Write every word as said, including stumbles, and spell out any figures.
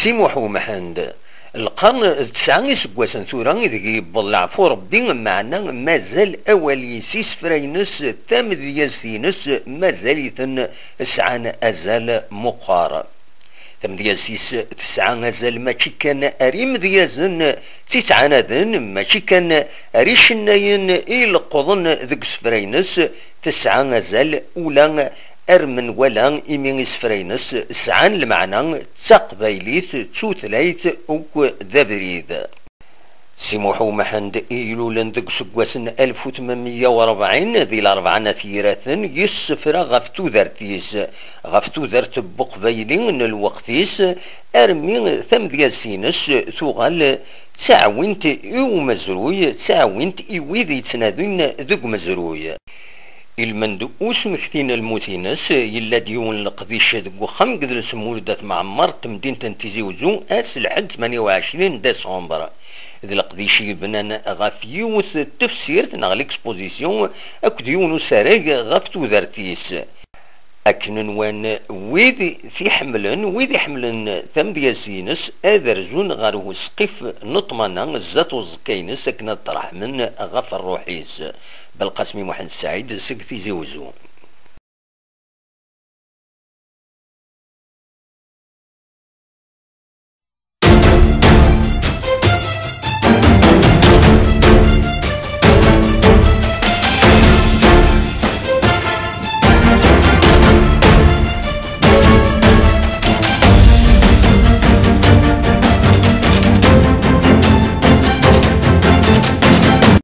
Si Muḥ Umḥend, lqern d tesɛa iseggasen tura ideg yewweḍ leɛfu Rebbi, meɛna mazal awal-is, isefra-ines, tamedyazt-ines, mazal-iten sɛan azal meqqer. Tamedyazt-is tesɛa azal mačči kan ar imedyazen tt-ittɛanaden, mačči kan ar icennayen i ileqquḍen deg usefra-ines, tesɛa azal ula ar menwala, imi isefra-ines sɛan lmeɛna d taqbaylit, d tutlayt akk d abrid. Si Muḥ Umḥend i ilulen deg useggas n alef u tmenmeyya u rebɛin di Larebɛa n At Yiraten, yessefra ɣef tudert-is, ɣef tudert n Uqbayli n lweqt-is, armi tamedyazt-ines tuɣal d taɛwint i umezruy, d taɛwint i wid yettnadin deg umezruy. Ilmend usmekti n lmut-ines, yella-d yiwen n leqdic deg uxxam n Gdels Mulud At Mɛemmer n temdint n Tizi Wezzu, ass n lḥedd tmanya u ɛecrin decembre. D leqdic yebnan ɣef yiwet n tefsirt neɣ l'exposition akked yiwen usarag ɣef tudert-is. Akken nwan wid t-iḥemmlen, wid iḥemmlen tamedyazt-ines, ad rzun ɣer usqif n ṭṭmana zdat uẓekka-ines akken ad ṭreḥmen ɣef ṛṛuḥ-is. Belqasem I Muḥend Saɛid seg Tizi Wezzu.